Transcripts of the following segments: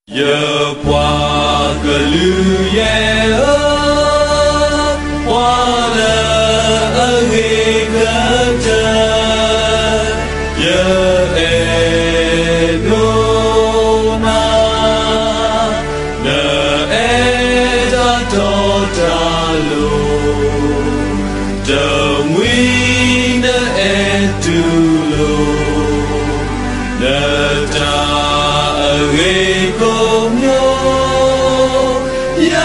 ယပှၤကလုာ်ယဲၢ်ဧၢ, ပှၤလၢအဂ့ၤကတၢၢ်, ယအဲၣ်ဒိးနၤ, နအဲၣ်တၢ်တီတၢ်လိၤ, တမှံၤနအဲၣ်တူၢ်လိာ် နတၢ်အဂ့ၤကိးမံၤ, ယ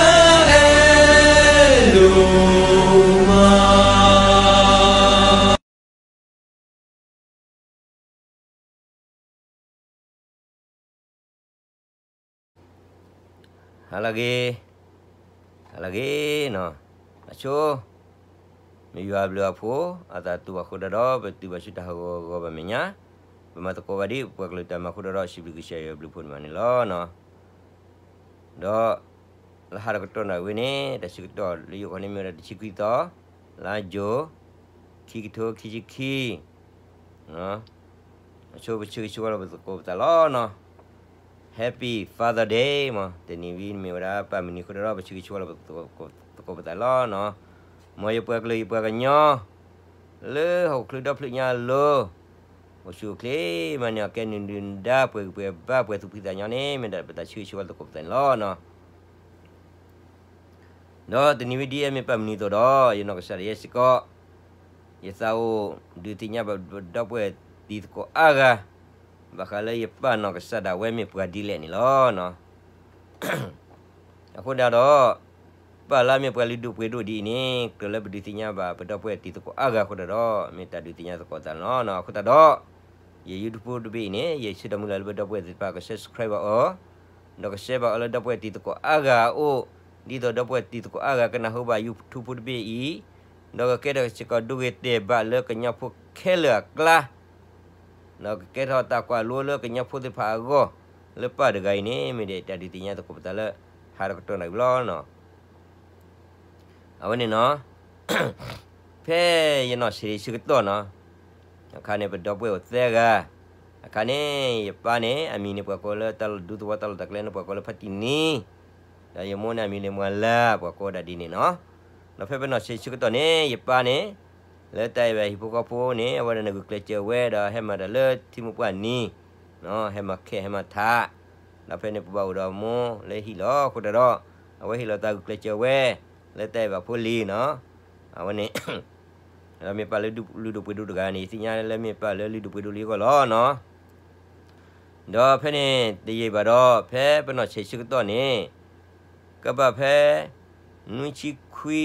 အဲၣ်ဒိးမး. ဟါလၢအဂ့ၤ, ဟါလၢအဂ့ၤနီၤ, အဆိ မ့ၢ်ယွၤအဘျုးအဖှိၣ် အသးတူၢ်ဘၣ်အဃိတၢ်ဒီး ပတုၤဘၣ်ဆူတၢ်ဟးဂီၤဂီၤဘၣ်မဲာ်ညါ, ပမၤသကိးဘၣ်ဒံး ပှၤကလုာ်တၢ်မၤအဃိတၢ်ဒီး စံးဘျုးကစၢ်ယွၤအဘျုးအဖှိၣ်န့ၣ်မးန့ၣ်လီၤ. ဒီး လၢဟါတကတီၢ်နၣ်ရံၣ်ဝဲန့ၣ် တၢ်ဆၢကတီၢ်လၢယိၤခီန့ၣ်မ့ၢ်ဝဲဒၣ်တဆံခွံသီ, လါယူၤ, ခံကထိခံဆံခံ အဆိပဆၢဂ့ၤဆၢဝါလီၤပသကိးပသးလီၤနီၤ. Happy Father Day မး, တနံၤဝံၤမ့ၢ်ဝဲဒၣ်ပၢ်မုၢ်နံၤအဃိတၢ်ဒီး ပဆၢဂ့ၤဆၢဝါလီၤပသကိးပသးလီၤနီၤ. မ်ယပှၤကလုာ်ယပှၤကညီ လၢဟီၣ်ခိၣ်ချၢဒီဖျၢၣ်ညါအလိၤ, အိၣ်ဆူၣ်အိၣ်ချ့မးန့ၣ် အကဲနုာ်ဒုၣ်နဒါ ပှဲၤဂံၢ်ပှဲၤဘါ ပှဲၤသူၣ်ဖှံသးညီန့ၣ် မ့ၢ်ဒၣ်ပတၢ်ဆၢဂ့ၤဆၢဝါသကိးပသးန့ၣ်လီၤနီၤ. ဒီးတနံၤဝံၤဒ်အမ့ၢ်ပၢ်မုၢ်နံၤအသိးဒီး ယနီၢ်ကစၢ်ဒၣ်ယဲစ့ၢ်ကီး ယသးအိၣ်ဒုးသ့ၣ်ညါဘၣ်ပဒီပုၢ်ဝဲၢ်တံၤသကိးအါဂၤ ဘၣ်ဃးလၢယပၢ်နီၢ်ကစၢ်ဒၣ်ဝဲမ့ၢ်ပှၤဒ်လဲၣ်န့ၣ်လီၤ. အဃိဒၣ်ဒီး ပၢ်လၢအမ့ၢ်ပှၤလုၢ်ဒိၣ်ပှ့ၤဒိၣ်ဒ်အံၤန့ၣ် ကြၢးလၢပဒုးသ့ၣ်ညါဘၣ်ပဒီပုၢ်ဝဲၢ်တံၤသကိးအါဂၤအဃိတၢ်ဒီး မ့ၢ်တၢ်ဒုးသ့ၣ်ညါသကိးသးန့ၣ်လီၤ. အဃိသတးဒီး ယ YouTube တဘ့ၣ်အံၤန့ၣ် ယဆၢဒီးမုၢ်လၢ်လၢပဒီပုၢ်ဝဲၢ်သ့ၣ်တဖၣ်က subscribe ဘၣ်အီၤ, ဒီးက share ဘၣ်အီၤလၢဒီပုၢ်ဝဲၢ်တံၤသကိးအါဂၤအအိၣ်, ဒ်သိးဒီပုၢ်ဝဲၢ်တံၤသကိးအါဂၤကနၢ်ဟူဘၣ် YouTube တဘ့ၣ်အံၤ, ဒီးကကဲထီၣ်စ့ၢ်ကီးဒိဂ့ၤတဲာ်ဘၣ်လၢကညီဖိခဲလၢာ်အကျါ ဒီးကကဲထီၣ်တၢ်ကွၢ်လိလၢကညီဖိသ့ၣ်တဖၣ်အဂီၢ် လၢပၢ်တဂၤအံၤန့ၣ် မ့ၢ်ဒၣ်တၢ်ဒုးသ့ၣ်ညါသကိးပသးလၢ ဟါတကတီၢ်နၣ်ရံၣ်လီၤ. အဝဲန့ၣ်နီၤ, ဖဲယနီၢ်ဆံးဆၢကတီၢ်နီၤ, အခါန့ၣ် ပဒီပုၢ်ဝဲၢ်အိၣ်သၢဂၤ, အခါန့ၣ် ယပၢ်န့ၣ် အမံၤန့ၣ် ပှၤကိးလၢတၢ်လီၢ်ဒူသဝီတၢ်လီၢ်တၢ်ကျဲန့ၣ် ပှၤကိးလၢဖါတံၢ်နံၤ, ဒီးယမိၢ်န့ၣ် အမံၤန့ၣ်မွၤလၤ ပှၤကိးဒၣ်ဒ်န့ၣ်နီၤ. ဒီးဖဲပနီၢ်ဆံးဆၢကတီၢ်န့ၣ် ယပၢ်န့ၣ် လၢတၢ်အဲၣ်ဘၣ်ဟံၣ်ဖိဃီဖိန့ၣ် အဝဲဒၣ်န့ၣ်ဂုာ်ကျဲးစၢးဝဲဒီးဟဲမၤတၢ်လၢထံမိၢ်ပှၢ်နံၤ, ဟဲမၤခဲဟဲမၤထး, ဒီးဖဲန့ၣ်ပဘၣ်အိၣ်ဒီးမိၢ်လၢဟံၣ်လီၤ. အဃိတၢ်ဒီး အဝဲဟ့ၣ်လီၤသးဂုာ်ကျဲးစၢးဝဲ လၢတၢ်အဲၣ်ဘၣ်ဖိလံၤနီၤ. အဝဲန့ၣ် ဒီးမ့ၢ်ပၢ်လၢလုၢ်ဒိၣ်ပှ့ၤဒိၣ်တဂၤန့ၣ် ယသ့ၣ်ညါလၢမ့ၢ်ပၢ်လၢလုၢ်ဒိၣ်ပှ့ၤဒိၣ်လံအဂီၢ်လီၤနီၤ. ဒီးဖဲန့ၣ်တယံာ်ဘၣ်ဒီး ဖဲပနီၢ်ဆံးဆၢကတီၢ်န့ၣ် ကဘၣ်ဖဲ နွံဆံခွံ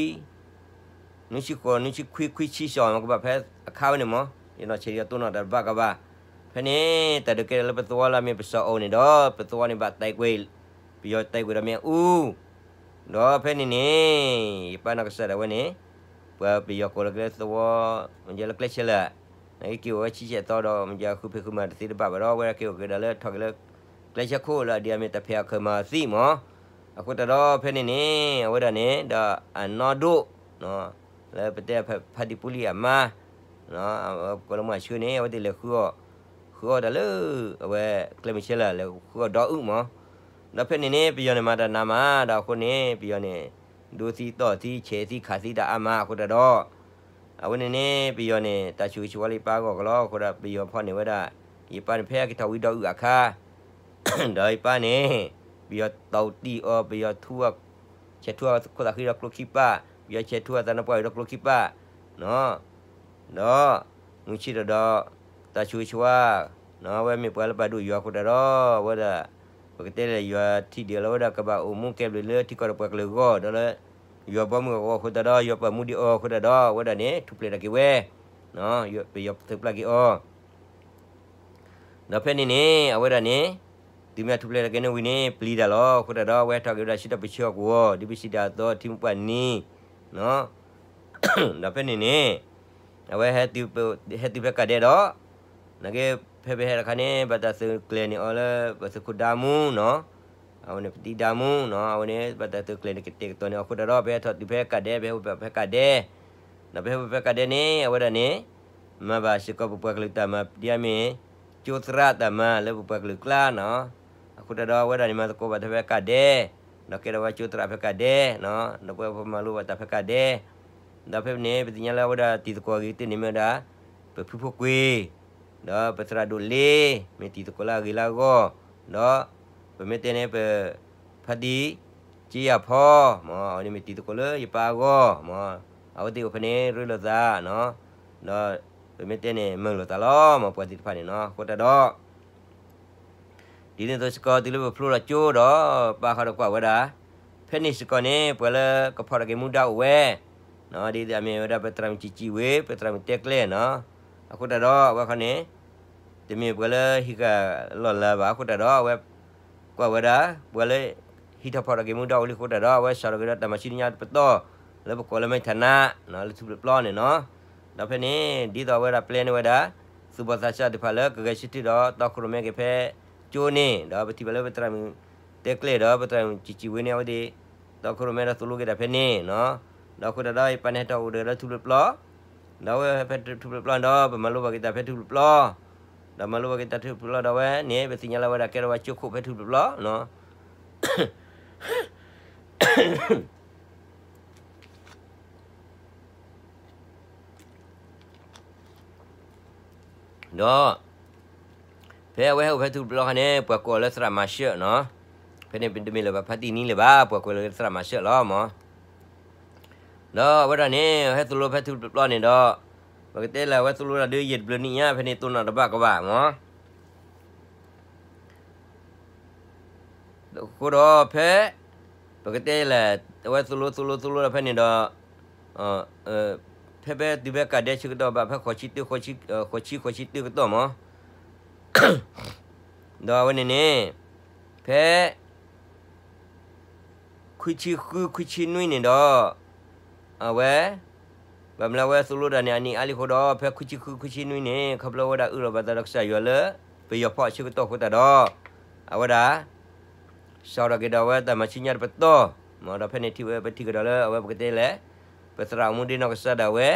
နွံဆံဃိး နွံဆံခွံ ခွံဆံစီၤ ကဘၣ်ဖဲအခါဝဲန့ၣ်မး, ယနီၢ်ဆံးဒံးအတိၢ်နီၣ်တၢ်တဘၣ်ကဘၣ်. ဖဲန့ၣ် တၢ်ဒုးကဲထီၣ်လၢပသဝီလၢအမ့ၢ်ပစီၤအိၣ်န့ၣ်ဒီး ပသဝီန့ၣ်ဘၣ်တဲာ်ကွံာ်, ပယီၤတဲာ်ကွံာ်ဒီးမ့ၣ်အူ, ဒီးဖဲန့ၣ်န့ၣ် ယပၢ်နီၢ်ကစၢ်ဒၣ်ဝဲန့ၣ် ပှၤပယီၤကိးလၢကျဲသဝီ မ့ၢ်ယဲလၢကျဲဆဲးလၢ်, နာ်က့က့ၤအိၣ်ဝဲဆံဆဲးသီဒီး မ့ၢ်ယဲဃုဖံးဃုမၤတသ့တဘၣ်ဘၣ်ဒီး အဝဲဒၣ်က့ၤအိၣ်က့ၤဒၣ်လၢထီၣ်က့ၤလၢ ကျဲဆဲးခိၣ်လၢအဒံးအမ့ၢ်တၢ်ဖံးအီၣ်ခၢၣ်မၤအီၣ်သံမး. အဃိတၢ်ဒီးဖဲန့ၣ်န့ၣ် အဝဲဒၣ်န့ၣ် ဒီးအနီၢ်ဒိၣ် လၢပတဲဖါတံၢ်ပူလံအမါ ကိးလၢမုၢ်ဆှၢန့ၣ် အဝဲသ့ၣ်လဲၤဃုအီၣ်, ဃုအီၣ်တၢ်လၢ အဝဲကျဲမုၢ်ဆဲးလၢ် လဲၤဃုအီၣ်ဒီအုၣ်မး. ဒီးဖဲန့ၣ်န့ၣ် ပယီၤန့ၣ်မၤတၢ်နးမး ဒီးအဃိန့ၣ် ပယီၤန့ၣ် ဒိသံတီၢ်သံ ဆဲးသံခးသံတၢ်အါမး အဃိတၢ်ဒီး အဝဲန့ၣ်န့ၣ် ပယီၤန့ၣ် တၢ်ဆူးဂ့ၤဆူးဝါလၢယပၢ်အဂီၢ်ကလီ အဃိဒီး ပယီၤဖီၣ်န့ၢ်ဝဲဒၣ် ယပၢ်န့ၣ် ဖဲအက့ၤထီၣ်ဝံဒီအုၣ်အခါ ဒီးယပၢ်န့ၣ် ပယီၤတီၢ်တံၢ်အီၤ ပယီၤထူအီၤ ဆဲးထူအီၤခိၣ်သးဃံဒီးကျိခံပၢ်, ပယီၤဆဲးထူအီၤသးနါပှၢ်ဒီးကျိခံပၢ်, ဒီး မုၢ်ဆ့ၣ်ဒီး တၢ်ဆူးဂ့ၤဆူးဝါ အဝဲမ့ၢ်ပှၤလၢပာ်ဒိၣ်ယွၤအဃိတၢ်ဒီး အဝဲဒၣ် ပကတဲလၢယွၤထံၣ်ဒံးလီၤဝဲဒၣ် ကဘၣ်အိၣ်မူကဲဘျုးလၢထံကီၢ်ဒီးပှၤကလုာ်အဂီၢ် ဒီးလၢ ယွၤဘီမုၢ်အဂီၢ်အဃိတၢ်ဒီး ယွၤပာ်မူဒံးအီၤအဃိတၢ်ဒီး အဝဲဒၣ်န့ၣ် ထူၣ်ဖျဲးတၢ်က့ၤဝဲ ပယီၤသုးပျၢ်က့ၤအီၤ ဒီးဖဲန့ၣ်န့ၣ် အဝဲဒၣ်န့ၣ် တုၤမ့ၢ်ထူၣ်ဖျဲးတၢ်က့ၤန့ၣ်ဝံၤန့ၣ် ပျံၤတၢ်လီၤ. အဃိတၢ်ဒီး အဝဲဟဲထီၣ်က့ၤဝဲဒၣ်ဆူတၢ်ပၢဆှၢအကဝီၤ ဒ်ပစံးတၢ်အသိး ထံမိၢ်ပှၢ်နံၤ ဒီးဖဲန့ၣ်န့ၣ် အဝဲ ဟဲတုၤဖဲကးဒဲးဒီး နာ်က့ ဖဲပဟဲတခါန့ၣ် ဘၣ်တၢ်သုးကျဲၤန့ၢ်အီၤလၢ ပသုးခိၣ်ဒါမူနီၤ, အဝဲန့ၣ်ပတံၤဒါမူနီၤ, အဝဲန့ၣ် ဘၣ်တၢ်သုးကျဲၤန့ၣ်ကတဲာ်ကတီၤန့ၢ်အီၤအဃိတၢ်ဒီး ပဟဲထီၣ်တုၤဖဲကးဒဲး ပဟဲအိၣ်ဖဲကးဒဲး, ဒီးပဟဲအိၣ်ဖဲကးဒဲးန့ၣ် အဝဲဒၣ်န့ၣ် မၤဘၣ်စ့ၢ်ကီးပပှၤကလုာ်တၢ်မၤဒ်အမ့ၢ် ကၠိသရၣ်တၢ်မၤလၢပပှၤကလုာ်ကျါနီၤ, အဃိတၢ်ဒီးအဝဲဒၣ်န့ၣ်မၤသကိးဘၣ်တၢ်ဖဲကးဒဲး, ဒီးကဲထီၣ်ဝဲကၠိသရၣ်ဖဲကးဒဲး, ဒီးပဝဲပမၤလိဘၣ်တၢ်ဖဲကးဒဲး, ဒီးဖဲန့ၣ် ပသ့ၣ်ညါလၢအဝဲဒၣ်တံၤသကိးအဂ့ၤကတၢၢ်န့ၣ်မ့ၢ်ဝဲဒၣ် ပဖုဖိကွ့ၤ, ဒီးပသရၣ်ဒိၣ်လ့, မ့ၢ်တံၤသကိးလၢအဂ့ၤလၢအဂီၢ်, ဒီးပမ့ၢ်တဲန့ၣ် ပဖါတံၢ် က့ယၢ်ဖီ, မ်အဝဲန့ၣ်မ့ၢ်တံၤသကိးလၢယပၢ်အဂီၢ်, မ်အဝဲသ့ၣ်အိၣ်ဖဲန့ၣ်ရ့လိာ်သး, ဒီးပမ့ၢ်တဲန့ၣ် မုာ်လိာ်သးလီၤ, မ်ပှၤသ့ၣ်တဖၣ်န့ၣ်နီၤ, အဃိတၢ်ဒီး ဒ်န့ၣ်အသိးစ့ၢ်ကီး တုၤလၢပဖျိထီၣ်ကၠိဒီး ပၢ်ဃုာ်ဒီးကွၢ်ဝဲဒၣ်, ဖဲန့ၣ်စ့ၢ်ကီးန့ၣ် ပှၤလၢကဖီၣ်တၢ်က့ၤမူဒါအိၣ်ဝဲ, ဒ်အမ့ၢ်ဝဲဒၣ်ပသရၣ်မုၣ်ကံၣ်ကံၣ်ဝ့ၢ် ပသရၣ်မုၣ်တဲကျဲနီၤ, အဃိတၢ်ဒီးအဝဲခီန့ၣ် တမ့ၢ်ပှၤလၢဟံးဃာ်လီၢ်လၤဘၣ် အဃိတၢ်ဒီး အဝဲကွၢ်ဝဲဒၣ် ပှၤလၢဟံးထီၣ်ဖီၣ်တၢ်က့ၤမူဒါအိၣ်လံအဃိတၢ်ဒီး အဝဲစးထီၣ်က့ၤဒီးတၢ်မၤဆူညါတပတီၢ် လၢပကိးလၢမဲာ်ထးနး လၢထူၣ်ဖျိးပျီန့ၣ်နီၤ, ဒီးဖဲန့ၣ် ဒ်သိးအဝဲဒၣ်ပျဲန့ၢ်ဝဲဒၣ် သူၣ်ဘီၣ်သးစၢ်သ့ၣ်တဖၣ်လၢကဂဲၤဆၢထၢၣ်ဒီးတီခိၣ်ရိၣ်မဲက့ၤဖဲကၠိန့ၣ် ဒီးပထံၣ်ဘၣ်လၢပသရၣ်မုၣ်တဲကျဲဒီး ပသရၣ်မုၣ်ကံၣ်ကံၣ်ဝ့ၢ်န့ၣ် အဝဲသ့ၣ် တီခိၣ်ရိၣ်မဲဒီးသိၣ်လိက့ၤတၢ်ဖဲန့ၣ်နီၤ, ဒီးအဃိတၢ်ဒီး ယပၢ်န့ၣ်ဟဲထီၣ်အိၣ်ဒီးထူၣ်ဖျိးပျီ ဒီးအဝဲဖဲထူၣ်ဖျိးပျီန့ၣ်ဒီး ပမၤလိဘၣ်က့ၤတၢ်ဖဲထူၣ်ဖျိးပျီ, ဒီးမၤလိဘၣ်က့ၤတၢ်ထူၣ်ဖျိးပျီဒီးအဝဲန့ၣ် ပသ့ၣ်ညါလၢအဝဲဒၣ်ကဲထီၣ်ဝဲကၠိခိၣ်ဖဲထူၣ်ဖျိးပျီနီၤ, ဒီး ဖဲအဝဲဟဲအိၣ်ဖဲထူၣ်ဖျိးပျီခါန့ၣ် ပှၤကိးအီၤလၢသရၣ်မၤရှၢၣ်နီၤ, ဖဲန့ၣ်တမ့ၢ်လၢၤဘၣ်ဖါတံၢ်နံၤလၢၤဘၣ် ပှၤကိးလၢသရၣ်မၤရှၢၣ်လီၤမး ဒီးအဝဲဒၣ်န့ၣ် ဟဲသိၣ်လိဖဲထူၣ်ဖျိးပျီန့ၣ်ဒီး ပကတဲလၢအဝဲသိၣ်လိတၢ်ဒုးယံာ်တဘျုးနံၣ်ညါ ဖဲန့ၣ်တိၢ်နီၣ်တဘၣ်ကဘၣ်မး အဃိဒီးဖဲ ပကတဲလၢ အဝဲသိၣ်လိသိၣ်လိသိၣ်လိဒီးဖဲန့ၣ်ဒီး ဖဲဖဲတုၤဖဲကးဒဲးဆၢကတီၢ်ဘၣ်ဖဲဃိးဆံတၢ ဃိးဆံ ဃိးဆံတၢကတီၢ်မး ဒီးအဝဲန့ၣ်န့ၣ် ဖဲ ခွံဆံဃု ခွံဆံနွံန့ၣ်ဒီး အဝဲ ဘၣ်မနုၤအဝဲသိၣ်လိတၢ်န့ၣ် အနံၣ်အါလံအဃိဒီး ဖဲခွံဆံဃု ခွံဆံနွံန့ၣ် ခီဖျိဝဲဒၣ်အၢၣ်လီၤဘၣ်သးဒီးကစၢ်ယွၤလၢ ပယီၤဖီၣ်အဆၢကတီၢ်အဃိသတးဒီး အဝဲဒၣ် စးထီၣ်က့ၤဒီးအဝဲတၢ်မၤဆူညါတပတီၢ် ဒီးဖဲန့ၣ်ထံၣ်ဝဲပထံၣ်ကဒီးလၢအဝဲပကတဲလဲၣ် ပသရၣ်အိၣ်မူဒ့နီၢ်ကစၢ်ဒၣ်ဝဲ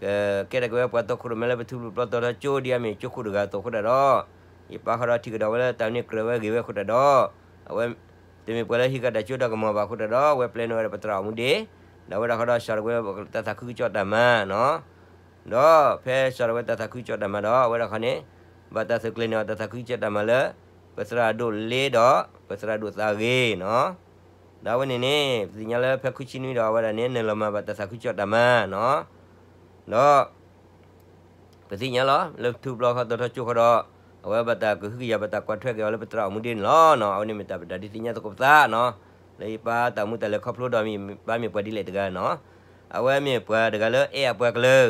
ကကဲထီၣ်က့ၤဝဲပှၤတီခိၣ်ရိၣ်မဲလၢပထူၣ်ဖျိးပျီတီထီကၠိဒ်အမ့ၢ်ကၠိခိၣ်တဂၤအသိးအဃိသတးဒီး ယပၢ်ဃုာ်ဒီးထံၣ်ကဒီးဝဲလၢတၢ်န့ၣ်ကြၢးဝဲဂ့ၤဝဲအဃိသတးဒီး အဝဲ တမ့ၢ်ပှၤလၢဟံးဃာ်တၢ်ကၠိတၢ်ကမီၤဘၣ်အဃိသတးဒီး အဝဲပျဲန့ၢ်ဝဲဒၣ်ပသရၣ်အိၣ်မူဒ့ ဒီးအဝဲဒၣ်ဃုာ်ဒီးစးထီၣ်က့ၤဝဲတၢ်သးခုကစီၣ်တၢ်မၤနီၤ ဒီးဖဲစးထီၣ်ဝဲတၢ်သးခုကစီၣ်တၢ်မၤဒီး အဝဲဒၣ်ခီန့ၣ် ဘၣ်တၢ်သုးကျဲၤန့ၢ်အီၤတၢ်သးခုကစီၣ်တၢ်မၤလၢ ပသရၣ်ဒိၣ်လ့ဒီး ပသရၣ်ဒိၣ်သးဂ့ၤနီၤ ဒီးအဝဲန့ၣ်န့ၣ် ပသ့ၣ်ညါလၢဖဲခွံဆံနွံဒီးအဝဲဒၣ်န့ၣ် နုာ်လီၤမၤဘၣ်တၢ်သးခုကစီၣ်တၢ်မၤနီၤ ဒီး ပသ့ၣ်ညါလီၤ လၢထူၣ်ဖျိးခီတီထီကၠိဃီဒီး အဝဲဘၣ်တၢ်ကဟုကယာ်ဘၣ်တၢ်ကွၢ်ထွဲက့ၤအီၤလၢပသရၣ်အိၣ်မူဒ့န့ၣ်လီၤနီၤ အဝဲန့ၣ်မ့ၢ်တၢ်ပတၢ်ဒုးသ့ၣ်ညါသကိးပသးနီၤ လၢယပၢ်တၢ်အိၣ်မူတၢ်လဲၤခီဖျိဒီးမ့ၢ်ပၢ်မ့ၢ်ပှၤဒ်လဲၣ်တဂၤနီၤ အဝဲမ့ၢ်ပှၤတဂၤလၢအဲၣ်အပှၤကလုာ်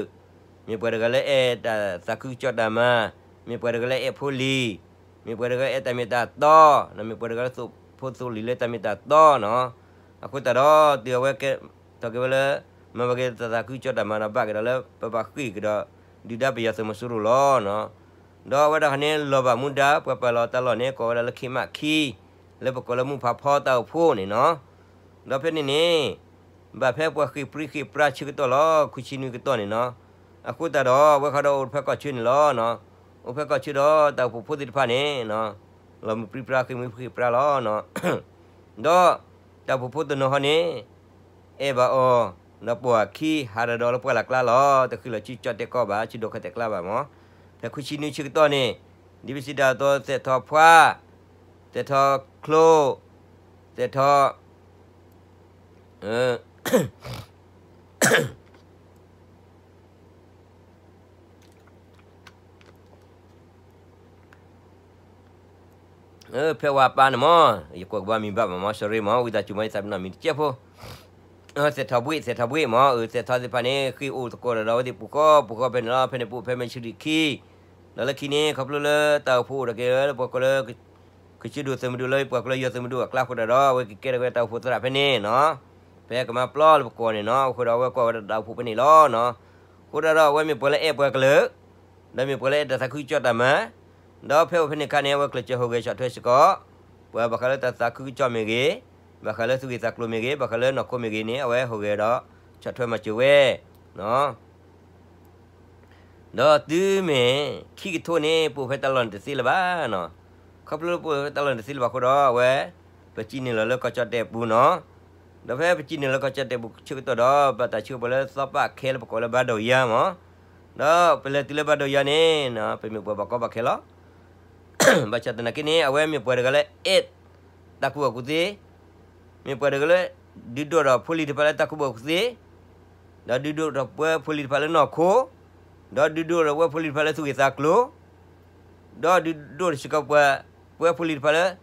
မ့ၢ်ပှၤတဂၤလၢအဲၣ်တၢ်သးခုကစီၣ်တၢ်မၤ မ့ၢ်ပှၤတဂၤလၢအဲၣ်ဖိလံၤ မ့ၢ်ပှၤတဂၤအဲၣ်တၢ်မ့ၢ်တၢ်တီ မ့ၢ်ပှၤတဂၤလၢသိၣ်ဖိသိၣ်လံၤလၢတၢ်မ့ၢ်တၢ်တီနီၤ အဃိသတးဒီးတုၤအဝဲကဲထီၣ်က့ၤဝဲလၢ မၤဘၣ်က့ၤတၢ်သးခုကစီၣ်တၢ်မၤဒီးဘၣ်က့ၤဒီးလၢပဘၣ်ဃ့ၢ်က့ၤဒီး ဒုၣ်ဒါပယီၤသုးမီၤစိရိၤလီၤ ဒီးအဝဲဒၣ်ခီန့ၣ် လီၤဘၣ်မူဒါ ပှၤပာ်လီၤတၢ်လီၢ်န့ၣ် ကိးဝဲဒၣ်လၢခ့မးခံ လၢပကိးလၢမုၢ်ဖးဖီတၢ်အိၣ်ဖှိၣ်န့ၣ်နီၤ ဒီးဖဲန့ၣ်န့ၣ် ဘၣ်ဖဲပှၤဃ့ၢ်ပြံဃ့ၢ်ပြါဆၢကတီၢ်လီၤ ခွံဆံနွံကတီၢ်န့ၣ်နီၤ အဃိသတးဒီး အဝဲဃီဒီးအိၣ်ဖဲကီၢ်ဆၢန့ၣ်လီၤ အိၣ်ဖဲကီၢ်ဆၢဒီးတၢ်အိၣ်ဖှိၣ်ဖိသ့ၣ်တဖၣ်န့ၣ် လီၤမုၢ်ပြံပြါဃ့ၢ်မုၢ်ဃ့ၢ်ပြါလီၤ ဒီးတၢ်အိၣ်ဖှိၣ်ဖိတနီၤဟီန့ၣ် အဲၣ်ဘၣ်အီၤ ဒီးပိာ်အခံ ဟးဒီးဒီးလၢပှၢ်လၢ်ကျါလီၤ တဃ့ၢ်လီၤဆူကၠီၣ်တဲၣ်ကီၢ်ဘၣ် ဆူဒိၣ်ခီၣ်တဲၣ်ကျါဘၣ်မး ဖဲခွံဆံနွံဆၢကတီၢ်န့ၣ် ဒ်ပစံးတၢ်အသိး သဲးထီၣ်ဖှါ သဲးထီၣ်ချိ သဲးထီၣ် ဖဲဝဲပၢ်န့ၣ်မး ယကွဲးကဘၣ်မံၤဘၣ်မး sorry မး ဝံသးစူၤမး ယသးပ့ၤနီၣ်မံၤတကဲးဖိ သဲးထီၣ်ဘှ့ၣ် သဲးထီၣ်ဘှ့ၣ်မး အၢ သဲးထီၣ်သ့ၣ်တဖၣ်န့ၣ် ဃ့ၢ်အိၣ်သကိးဒီးအဝဲသ့ၣ်ပူၤဃီ ပူၤဃီဖဲန့ၣ်လီၤ ဖဲန့ၣ်ပအိၣ်ဖဲမဲၢ်ဆရံခံ ဒီးလၢခံန့ၣ် ခီဖျိလၢတၢ်အိၣ်ဖှိၣ်အိၣ်ဒီးက့ၤလၢပှၤကိးလၢ ကစၢၢ်ဒိၣ်သုးမုၢ်ဒိၣ်လၢပှၤကိးလၢယိၤသုးမုၢ်ဒိၣ်အကျါအဃိတၢ်ဒီး အဝဲက့ၤကဲထီၣ်က့ၤတၢ်အိၣ်ဖှိၣ်သရၣ်ဖဲန့ၣ်နီၤ ဖဲကမါပျီလၢပကိးန့ၣ်နီၤ အဃိဒီးအဝဲကွၢ်ဝဲဒၣ်တၢ်အိၣ်ဖှိၣ်ဖဲန့ၣ်လီၤနီၤ အဃိတၢ်ဒီးအဝဲမ့ၢ်ပှၤလၢအဲၣ်ပှၤကလုာ် ဒီးမ့ၢ်ပှၤလၢအဲၣ်တၢ်သးခုကစီၣ်တၢ်မၤ ဒီးဖဲအိၣ်ဖဲန့ၣ်အခါန့ၣ် အဝဲကျဲးစၢးဟူးဂဲၤဆီၣ်ထွဲစ့ၢ်ကီး ပှၤဘၣ်ဃးလၢတၢ်သးခုကစီၣ်မ့ၢ်ဂ့ၤ, ဘၣ်ဃးလၢသူၣ်ဂ့ၢ်သးကျိၤမ့ၢ်ဂ့ၤ, ဘၣ်ဃးလၢနီၢ်ခိမ့ၢ်ဂ့ၤန့ၣ် အဝဲဟူးဂဲၤဒီး ဆီၣ်ထွဲမၤစၢၤဝဲ ဒီးတုၤမ့ၢ်ခံကထိန့ၣ် ပအိၣ်ဖဲတၢ်လီၢ်န့ၣ်တသ့လၢၤဘၣ်နီၤ. ခီဖျိလၢပအိၣ်လၢတၢ်လီၢ်န့ၣ်တသ့လၢၤဘၣ်အဃိဒီး အဝဲ ပစံးန့ၢ်လီၤလၢကီၢ်ကၠီၣ်တဲၣ်ပူၤနီၤ. ဒီးဖဲပစံးန့ၢ်လီၤကီၢ်ကၠီၣ်တဲၣ်ပူၤဆၢကတီၢ်ဒီး ဘၣ်တၢ်ဆှၢပှၤလၢသီပၣ်ခဲလၢပကိးလၢဘါဒိၣ်ယါမး, ဒီးပလဲၤတုၤလၢဘါဒိၣ်ယါန့ၣ် ပမ့ၢ်ပှၤဘၣ်ကီဘၣ်ခဲလီၤ. ဘၣ်ဆၣ်သနာ်က့န့ၣ် အဝဲမ့ၢ်ပှၤတဂၤလၢအဲၣ်တၢ်ကူၣ်ဘၣ်ကူၣ်သ့, မ့ၢ်ပှၤတဂၤလၢ ဒုးဒိၣ်ထီၣ်ဖိလံၤတဖၣ်လၢတၢ်ကူၣ်ဘၣ်ကူၣ်သ့, ဒီးဒုးဒိၣ်ထီၣ်ပှဲၤဖိလံၤတဖၣ်လၢနီၢ်ခိ, ဒီးဒုးဒိၣ်ထီၣ်ပှဲၤဖိလံၤတဖၣ်လၢသူၣ်ဂ့ၢ်သးကျိၤ, ဒီးဒုးဒိၣ်ထီၣ်စ့ၢ်ကီးပှဲၤ ပှဲၤဖိလံၤတဖၣ်လၢ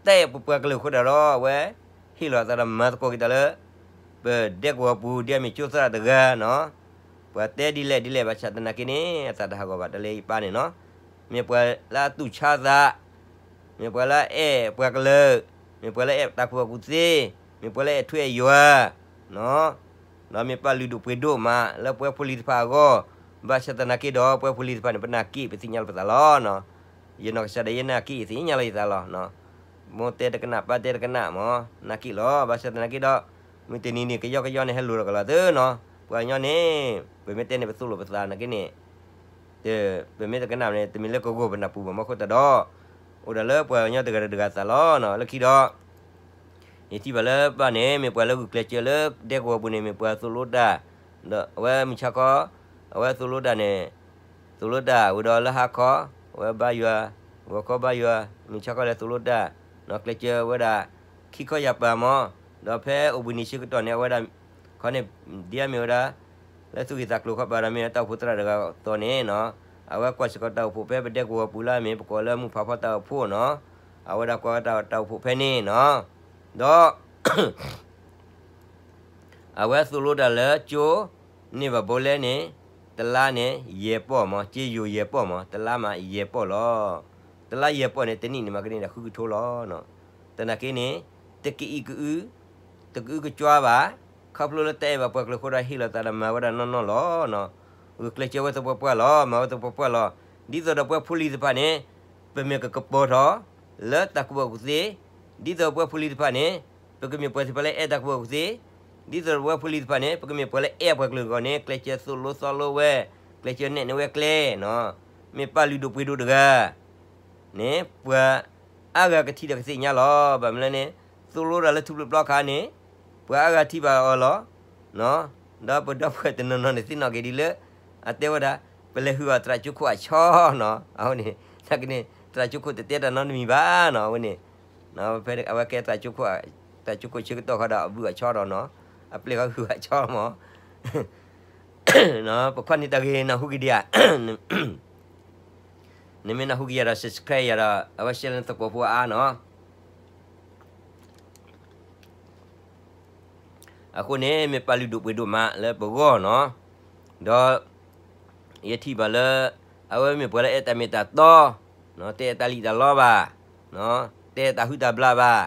တၢ်အဲၣ်ပှၤကလုာ်အဃိသတးဒီး အဝဲဟ့ၣ်လီၤအသးဒီးမၤသကိးက့ၤတၢ်လၢ ပဒဲကဝီၤပူၤ ဒ်အမ့ၢ်ကၠိသရၣ်တဂၤနီၤ. ပှၤတဲဒ်လဲၣ်ဒ်လဲၣ် ဘၣ်ဆၣ်သနာ်က့န့ၣ် အသးတဟးဂီၤဘၣ် တၢ်လၢယပၢ်န့ၣ်နီၤ. မ့ၢ်ပှၤလၢအသူၣ်ဆါသး, မ့ၢ်ပှၤလၢအအဲၣ်ပှၤကလုာ်, မ့ၢ်ပှၤလၢအအဲၣ်တၢ်ကူၣ်ဘၣ်ကူၣ်သ့, မ့ၢ်ပှၤလၢအအဲၣ်ထွဲအဲၣ်ယွၤနီၤ. ဒီးမ့ၢ်ပၢ်လုၢ်ဒိၣ်ပှ့ၤဒိၣ်မးလၢပှဲၤဖိလံၤတဖၣ်အဂီၢ်, ဘၣ်ဆၣ်သနာ်က့ဒီး ပှဲၤဖိလံၤတဖၣ်န့ၣ် ပနာ်က့ၣ်ပသ့ၣ်ညါလီၤပသးလီၤနီၤ. ယနီၢ်ကစၢ်ဒၣ်ယဲနာ်က့ၣ်သ့ၣ်ညါလီၤယသးလီၤ. မိၢ်တဲတကနၣ်ပၢ်တဲတကနၣ်မး, နာ်က့ၣ်လီၤ. ဘၣ်ဆၣ်သနာ်က့ဒီး မုၢ်တနံၤန့ၣ် ကယီကယီန့ၣ် ဟဲလိၤထီၣ်ကလီၤသ့နီၤ. ပှၤကညီန့ၣ် ပမ့ၢ်တဲန့ၣ်ပသိၣ်လိပသးနာ်က့န့ၣ် ပမ့ၢ်တကနၣ်န့ၣ် တမ့ၢ်လၢကဂီၢ်ပနၢ်ပူၤဘၣ်မးအဃိသတးဒီး အိၣ်ဒၣ်လၢပှၤကညီတဂၤဒီးတဂၤသးလီၤနီၤ. လၢခံဒီး ယထံၣ်ဘၣ်လၢပၢ်န့ၣ် မ့ၢ်ပှၤလၢဂုာ်ကျဲးစၢးလၢဒဲကဝီၤပူၤန့ၣ် မ့ၢ်ပှၤသိၣ်လိတၢ်, ဒီးအဝဲမုၢ်ဆါခီ အဝဲသိၣ်လိတၢ်န့ၣ် သိၣ်လိတၢ်ဝံၤဒီးလၢဟါခီ အဝဲဘါယွၤ, ဂီၤခီဘါယွၤ, မုၢ်ဆါခီလဲၤသိၣ်လိတၢ်, ကျဲးစၢးဝဲဒၣ် ခံခီယၤပၤမး, ဒီးဖဲအိၣ်ဘှံးနံၤဆၢကတီၢ်န့ၣ် အဝဲဒၣ်ခီန့ၣ် ဒ်အမ့ၢ်ဝဲဒၣ် လၢသူၣ်ဂ့ၢ်သးကျိၤခီပၤဒီး မ့ၢ်တၢ်အိၣ်ဖှိၣ်သရၣ်တဂၤအသိးန့ၣ်နီၤ, အဝဲကွၢ်စ့ၢ်ကီးတၢ်အိၣ်ဖှိၣ်ဖဲပဒဲကဝီၤပူၤလၢအမ့ၢ်ပကိးလၢမုၢ်ဖးဖီတၢ်အိၣ်ဖှိၣ်နီၤ, အဝဲဒၣ်ကွၢ်ဝဲတၢ်အိၣ်ဖှိၣ်ဖဲန့ၣ်နီၤ, ဒီး အဝဲသိၣ်လိတၢ်လၢကၠိ န့ၢ်ဘၣ်ဘိလဲန့ၣ် တလါန့ၣ် ယဲၢ်ပီၢ်မး, ကၠ့ယိၤယဲၢ်ပီၢ်မး, တလါမးယဲၢ်ပီၢ်လီၤ. တလါယဲၢ်ပီၢ်န့ၣ် တနံၣ်န့ၣ်မၤကန့ၢ်ဒၣ်ဃုကထိလီၤ. သနာ်က့န့ၣ် တကအံးကအု တကအုကကွါဘၣ်, ခီဖျိလၢတၢ်အဲၣ်ဘၣ်ပှၤကလုာ်အဃိဒီး ဟ့ၣ်လီၤသးဒီးမၤဝဲဒၣ်နီၢ်နီၢ်လီၤ. ဂုာ်ကျဲးစၢးဝဲသပှၢ်ပှၢ်လီၤ, မၤဝဲသပှၢ်ပှၢ်လီၤ. ဒ်သိးဒီးပှဲၤဖိလံၤတဖၣ်န့ၣ် ပမ့ၢ်ကကပီၤထီၣ် လၢတၢ်ကူၣ်ဘၣ်ကူၣ်သ့, ဒ်သိးပှဲၤဖိလံၤတဖၣ်န့ၣ် ပကမ့ၢ်ပှၤသ့ၣ်တဖၣ်လၢအဲၣ်တၢ်ကူၣ်ဘၣ်ကူၣ်သ့, ဒ်သိးပှဲၤဖိလံၤတဖၣ်န့ၣ် ပကမ့ၢ်ပှၤလၢအဲၣ်ပှၤကလုာ်အဂီၢ်န့ၣ် ကျဲးစၢးသိၣ်လိသီလိဝဲ, ကျဲးစၢးနဲၣ်န့ၢ်ဝဲကျဲနီၤ, မ့ၢ်ပၢ်လုၢ်ဒိၣ်ပှ့ၤဒိၣ်တဂၤ န့ၣ် ပှၤအါဂၤကထံၣ်ဒီးကသ့ၣ်ညါလီၤ. ဘၣ်မနုၤလဲၣ်န့ၣ် သိၣ်လိတၢ်လၢထူၣ်ဖျိးဖျိးအခါန့ၣ် ပှၤအါဂၤထံၣ်ဘၣ်အီၤလီၤ. ဒီးပဒီပုၢ်ဝဲၢ်တနီၤနီၤန့ၣ်သ့ၣ်နီၣ်က့ၤဒ်လၢ အတဲဝဲဒၣ် ပလဲၤဟုၣ်အီၤသရၣ်ကၠိခိၣ်အဆီနီၤ, အဝဲန့ၣ် နာ်က့န့ၣ် သရၣ်ကၠိခိၣ်တတဲတၢ်နီတမံၤဘၣ်နီၤ, အဝဲန့ၣ် ဖဲအဝဲကဲသရၣ်ကၠိခိၣ် သရၣ်ကၠိခိၣ်ဆၢကတီၢ်ခီဒီး အဘုၣ်အဆီဒီးနီၤ, အပျဲၢ်ဃီဟုၣ်အဆီမး ပခီန့ၣ်တၢ်ဂ့ၢ်နၢ်ဟူက့ၤဒံးဧါ, နမ့ၢ်နၢ်ဟူက့ၤယၤဒီး subscribe ယၤဒီး အဝဲ share လၢနသကိးဖိအါနီၤ. အဃိန့ၣ် မ့ၢ်ပၢ်လုၢ်ဒိၣ်ပှ့ၤဒိၣ်မးလၢပဂီၢ်နီၤ, ဒီး ယထံၣ်ဘၣ်လၢ အဝဲမ့ၢ်ပှၤလၢအဲၣ်တၢ်မ့ၢ်တၢ်တီ, တအဲၣ်တၢ်လံၣ်တၢ်လီဘၣ်, တအဲၣ်တၢ်ဟုၣ်တၢ်ဘျၣ်ဘၣ်,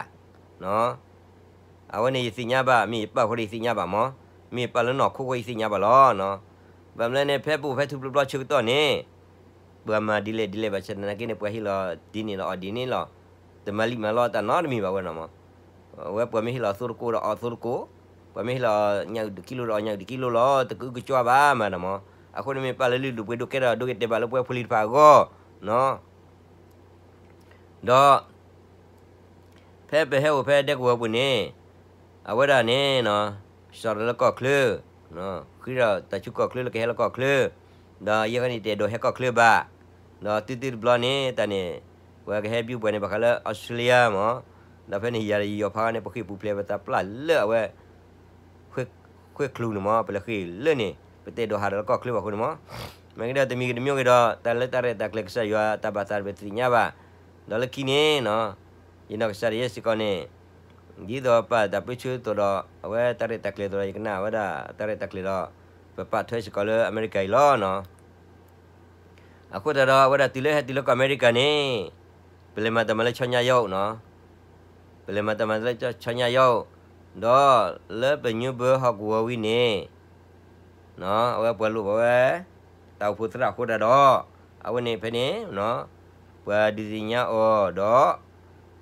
အဝဲန့ၣ်ယသ့ၣ်ညါဘၣ်, မ့ၢ်ယပၢ်အဃိဒီးယသ့ၣ်ညါဘၣ်မး, မ့ၢ်ယပၢ်လၢနီၢ်ခိအဃိယသ့ၣ်ညါဘၣ်လီၤ. ဘၣ်မနုၤလဲၣ်န့ၣ် ဖဲပအိၣ်ဖဲထူၣ်ဖျိးဖျိးဆၢကတီၢ်န့ၣ် ပှၤမၤဒ်လဲၣ်ဒ်လဲၣ်ဘၣ်ဆၣ်သနာ်က့န့ၣ် ပှၤဟ့ၣ်လီၤဒ်န့ၣ်ဒီးအီၤဒ်န့ၣ်လီၤ. တမၤလံာ်မၤလီတၢ်နီတမံၤဘၣ်ဝဲနီၤမး. အဝဲပှၤမ့ၢ်ဟ့ၣ်လီၤသိတကိးဒီးအီၣ်သိတကိး, ပှၤမ့ၢ်ဟ့ၣ်လီၤညၣ်အုၣ်တကံလိဒီးအီၣ်ညၣ်အုၣ်တကံလိလီၤ, တကအုကကွါဘၣ်မးနီၤမး. အဃိန့ၣ်မ့ၢ်ပၢ်လၢလုၢ်ဒိၣ်ပှ့ၤဒိၣ်ကဲထီၣ်ဒိဂ့ၤတဲာ်ဘၣ်လၢပှဲၤဖိလံၤတဖၣ်အဂီၢ်နီၤ. ဒီး ဖဲပဟဲအိၣ်ဖဲဒဲကဝီၤပူၤန့ၣ် အဝဲဒၣ်န့ၣ် စးထီၣ်လၢကီၢ်ချၢ, ဃ့ဒီးတၢ်ဆူကီၢ်ချၢလၢကဟဲလၢကီၢ်ချၢ, ဒီးယဲခီန့ၣ်တအဲၣ်ဒိးဟဲကီၢ်ချၢဘၣ်, ဒီးတုၤတုၤတဘျီန့ၣ် တၢ်န့ၣ် ပှၤကဟဲဘျုးပှၤန့ၣ် ဘၣ်ဃးလၢအီစထြ့လယါမး, ဒီးဖဲန့ၣ်ယၤဒီးယယီၤဖးန့ၣ် ပဃ့ၢ်ပူၤဖျဲးပသးပျၢ်လၢအဝဲ ဃ့ၢ်ချူးန့ၣ်မး, ပလဲၤဃ့ၢ်လၢန့ၣ် ပတအဲၣ်ဒိးဟးဒီးလၢကီၢ်ချၢဘၣ်အဃိန့ၣ်မး, မ့ၢ်ကဒီးတမံၤဂ့ၤတမံၤဂ့ၤဒီး တၢ်လၢတၢ်ရဲၣ်တၢ်ကျဲၤကစၢ်ယွၤတၢ်ဘၣ်သးတပသ့ၣ်ညါဘၣ်, ဒီးလၢခံန့ၣ် ယနီၢ်ကစၢ်ဒၣ်ယဲစ့ၢ်ကီးန့ၣ် ဒ်သိးပာ်တၢ်ပၢဆှၢသိးဒီး အဝဲတၢ်ရဲၣ်တၢ်ကျဲၤသိးဒီး ယကနၣ်ဝဲဒၣ်တၢ်ရဲၣ်တၢ်ကျဲၤဒီး ပပာ်ထွဲစ့ၢ်ကီးလၢအမဲရကၤအံၤလီၤနီၤ. အဃိသတးဒီး အဝဲဒၣ်တုၤလၢဟဲတုၤလၢကီၢ်အမဲရကၤန့ၣ် ပလဲၤမၤတၢ်မၤလၢဆီညါယအိၣ်နီၤ, ပလဲၤမၤတၢ်မၤလၢဆီညါယအိၣ်, ဒီးလၢပညိဘၢဟီၣ်ကဝီၤဝံၤန့ၣ် အဝဲပှၤလိၣ်ဘၣ်ဝဲ တၢ်အိၣ်ဖှိၣ်သရၣ်အဃိသတးဒီး အဝဲန့ၣ်ဖဲန့ၣ် ပှၤဒုးသ့ၣ်ညါအီၤဒီး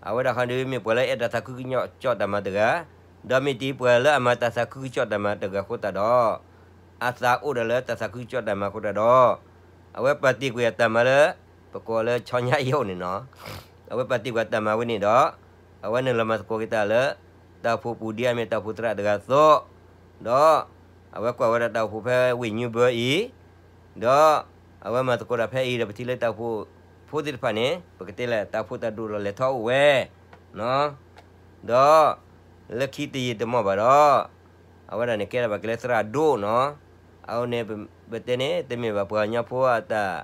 အဝဲဒၣ်ခီဒုးမ့ၢ်ပှၤလၢအဲၣ်တၢ်သးခုကစီၣ်တၢ်မၤတဂၤ, ဒီးမ့ၢ်တ့ၢ်ပှၤလၢအမၤတၢ်သးခုကစီၣ်တၢ်မၤတဂၤအဃိသတးဒီး အသးအိၣ်ဒီးလၢတၢ်သးခုကစီၣ်တၢ်မၤအဃိသတးဒီး အဝဲပာ်တ့ၢ်ကွံာ်အတၢ်မၤလၢ ပကိးလၢဆီညါယအိၣ်န့ၣ်နီၤ. အဝဲပာ်တ့ၢ်ကွံာ်တၢ်မၤဝဲန့ၣ်ဒီး အဝဲနုာ်လီၤမၤသကိးက့ၤတၢ်လၢ တၢ်အိၣ်ဖှိၣ်ပူၤဒ်အမ့ၢ်တၢ်အိၣ်ဖှိၣ်သရၣ်တဂၤအသိး, ဒီးအဝဲကွၢ်ဝဲဒၣ်တၢ်အိၣ်ဖှိၣ်ဖဲဝ့ၢ်ညူဘၢအံၤ, ဒီးအဝဲမၤသကိးတၢ်ဖဲအံၤဒီး ပထံၣ်လၢတၢ်အိၣ်ဖှိၣ်ဖိသ့ၣ်တဖၣ်န့ၣ် ပကတဲလၢတၢ်အိၣ်ဖှိၣ်တၢ်ဒိၣ်ထီၣ်လဲၤထီၣ်အိၣ်ဝဲ, ဒီးလၢခံတယံာ်တမီၢ်ဘၣ်ဒီး အဝဲဒၣ်န့ၣ်ကဲထီၣ်ဘၣ်က့ၤလၢသရၣ်ဒိၣ်နီၤ, အဝဲန့ၣ် ပတဲန့ၣ် တမ့ၢ်ဘၣ်ပှၤကညီဖိအတၢ်